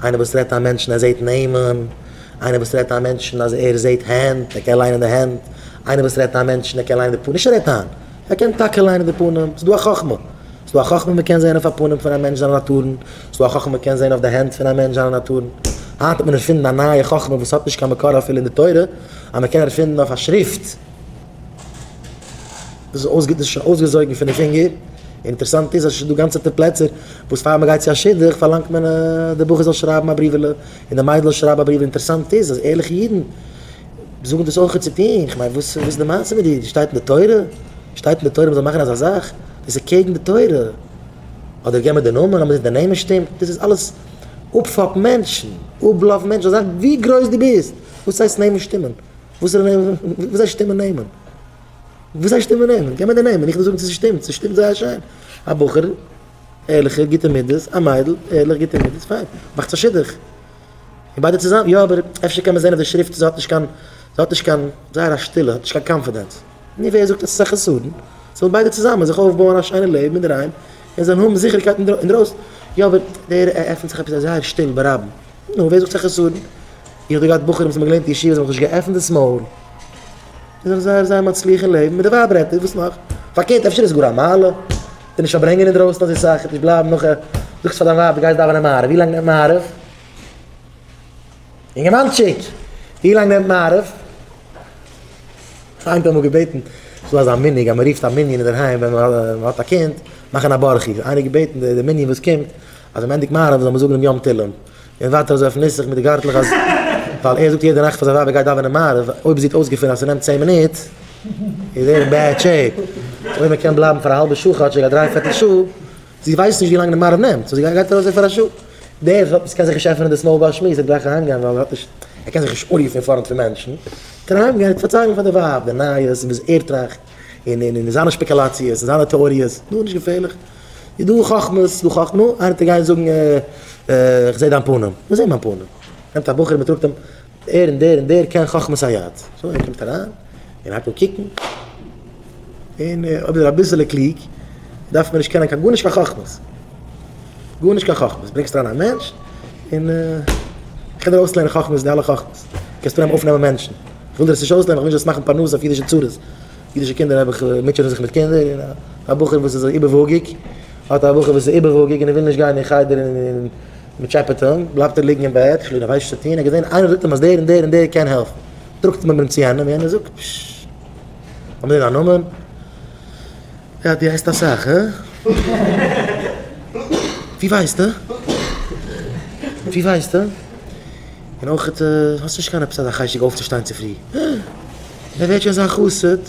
איינער וואס רעדט איין מענטשן ער זעט נעמען, איינער וואס רעדט איין מענטשן אז ער זעט הענט, ער קען ליינען די הענט, איינער וואס רעדט איין מענטשן ער קען ליינען די פנים, נישט ער רעדט איין, ער קען טאקע ליינען די פנים, ס'איז דא א חכמה, ס'איז דא א חכמה מען קען זען אויף א פנים פון א מענטש זיינע נאטורן, ס'איז דא א חכמה מען קען זען אויף די הענט פון א מענטש זיינע נאטורן, היינט האט מען ערפינדן א נייע חכמה וואס האט נישט קיין מקור אפילו אין די תורה, אז מען קען ערפינדן אויף א שריפט. דאס איז שוין אויסגעזויגן פון די פינגער, און אינטערעסאנט איז אז עס איז דא גאנצעטע פלעצער וואס פאר מען גייט צו א שידוך פארלאנגט מען די בחור זאל שרייבן א בריוועלע און די מיידל זאל שרייבן א בריוועלע, אינטערעסאנט איז אז ערליכע אידן זאגן דאס אויך צו טון, איך מיין וואס איז די מעשה מיט דיר, שטייט אין די תורה? שטייט אין די תורה מען זאל מאכן אזא זאך? דאס איז קעגן די תורה, אדער געב מיר די נאמען לאמיר זען די נעמען שטימט, דאס איז אלעס אפפאפן מענטשן, אפבלאפן מענטשן, זאל זיין ווי גרויס דו ביסט, וואס הייסט נעמען שטימען? וואס איז נעמען? וואס הייסט שטימען נעמען? וואס הייסט שטימען נעמען? געב מיר די נעמען, איך וועל זאגן צו ס'שטימט, ס'שטימט זייער שיין. א בחור, ערליכער, גוטע מידות, א מיידל, ערליך, גוטע מידות, פיין. מאכטס א שידוך. און ביידע צוזאמען, יא אבער אפשר קען מען זען אויף די שריפט זי האט נישט קיין, זי האט נישט קיין, זייער א שטילע, האט נישט קיין קאנפידענס. נו ווער זאגט אז ס'איז א חסרון? זאלן ביידע צוזאמען זיך אויפבויען א שיינע לעבן אינדערהיים, און זאלן האבן זיכערקייט אינדרויסן. יא אבער דער עפנט זיך עפעס זייער שטיל ברבים. נו ווער זאגט ס'איז א חסרון? איך האב דא געהאט בחורים וואס האבן געלערנט אין ישיבה זיי האבן זיך נישט געעפנט דאס מויל, זיי זענען זייער זייער מצליח אין לעבן, מיט די ווייב רעדט ער, וואס נאך? פארקערט אפשר איז עס גאר א מעלה, וועט נישט פארברענגען אינדרויסן אזוי סאך, וועט נישט בלייבן נאך, זאגסט פאר דיין ווייב דו גייסט דאווענען מעריב, ווי לאנג נעמט מעריב? אינגערמאנטשיק! ווי לאנג נעמט מעריב? איינער האט אמאל געבעטן, ס'איז דא אזא מנהג אז מ'רופט א מנין אינדערהיים ווען מ'האט א קינד, מאכן א ברכי, איינער געבעטן די מנין וואס קומט, אז ווען מ'ענדיגט מעריב זאל מען זאגן דעם יום תהלים. און ווייטער אזוי אויף נוסח מיט די גארטלעך אז ווייל ער זאגט יעדע נאכט פאר זיין ווייב ער גייט דאווענען מעריב, אויב זי האט אויסגעפונען אז ס'נעמט צען מינוט איז ער אין bad shape, אויב מען קען בלייבן פאר א האלבע שעה כאטשיג א דריי פערטל שעה, זי ווייסט נישט ווי לאנג די מעריב נעמט, so זי גייט ארויס פאר א שעה. דער וואס קען זיך נישט עפענען דאס מויל ביי א שמועס וועט גלייך אהיימגיין ווייל ער האט נישט, ער קען זיך נישט אנרופן אין פארנט פון מענטשן, וועט ער אהיימגיין און פארציילן פאר די ווייב די נייעס און וואס ער טראכט און און זיינע שפעקולאציעס און זיינע טעאריעס, נו נישט געפערליך. איז דא חכמות, דא חכמה, נו, איינער וועט גיין זאגן איך זע דיין פנים, וואס זעט מיין פנים? נעמט א בחור מ'טראגט אים, ער און דער און דער קען חכמת היד, so ער קומט אריין און הייבט אן קוקן, און אויב איז ער אביסעלע קלוג, דארף מען נישט קענען קיין גארנישט קיין חכמות, גארנישט קיין חכמות, ברענגסט אריין א מענטש, און איך קען דיר אויסלערנען חכמות, די אלע חכמות, קענסט אנהייבן אויפנעמען מענטשן, איך וויל דיר עס נישט אויסלערנען, איך וויל נישט זאלסט מאכן פרנסה אויף אידישע צרות. אידישע קינדער נעבעך מוטשענען זיך מיט קינדער, און א בחור וואס איז איבערוואגיג, האט א בחור וואס איז איבערוואגיג און ער וויל נישט גיין אין חדר און מ'טשעפעט אים, בלייבט ער ליגן אין בעט, שלא ווייסט נישט צו טון, ער האט געזען איינער זאגט אים אז דער און דער און דער קען העלפן, טראגט מען אים צו יענעם, יענער זאגט פששש, לאמיר זען דיין נאמען, יא דו עסט אסאך, הא? ווי ווייסטו? ווי ווייסטו? און אויך האסט נישט קיין עפעס אזא חשק אויפצושטיין צופרי, הא? ער ווערט שוין זיין חסיד?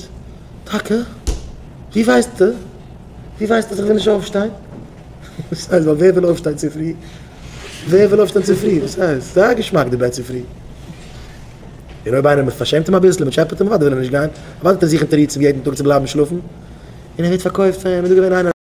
טאקע? ווי ווייסטו? ווי ווייסטו אז איך וויל נישט אויפשטיין? וואס הייסט? ווייל ווער וויל אויפשטיין צופרי? ווער וויל אויפשטיין צופרי? וואס הייסט? זייער געשמאק די בעט צופרי. און אויב איינער מ'פארשעמט אים אביסל און מ'טשעפעט אים אוודאי וויל ער נישט גיין, אוודאי וועט ער זוכן תירוצים יעדן טאג צו בלייבן שלאפן, און ער ווערט פארקויפט פאר אים, איז דא געווען איינער.